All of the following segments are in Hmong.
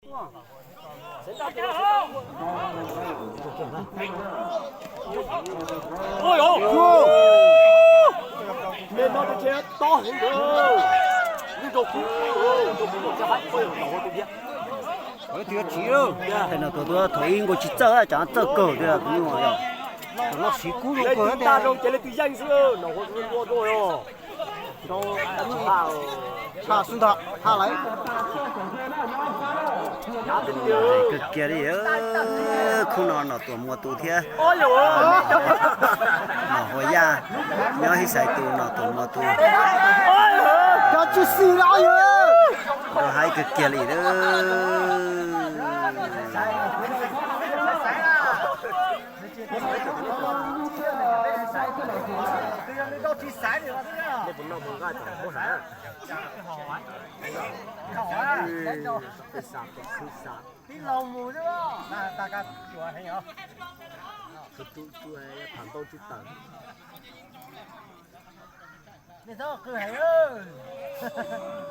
Tus tsis txawj, cov txawj kawg tiag tus nyuj yog. Tus no siv kub zoo kawg tiag. Tshaj xwb ntag, tshaj lawm. Kawg kiag li, khub no Nom Tuam Muas tus thiab Nom Huas Yaj, nyob Hib Xais tus, Nom Tuam Muas tus. Cov tsis xis los yog. Rau haib kawg kiag li lawm.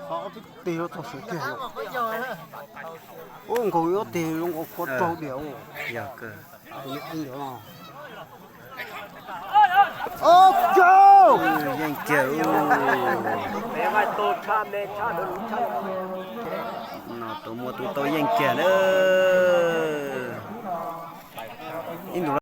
Ob tug teg los txog siav kiag. Ub, nkaus ob teg zoo nkaus qhuav raug diam. Yog kawg. Yeej kiag. Nom Tuam Muas tus tau yeej kiag lawm. Ib ntus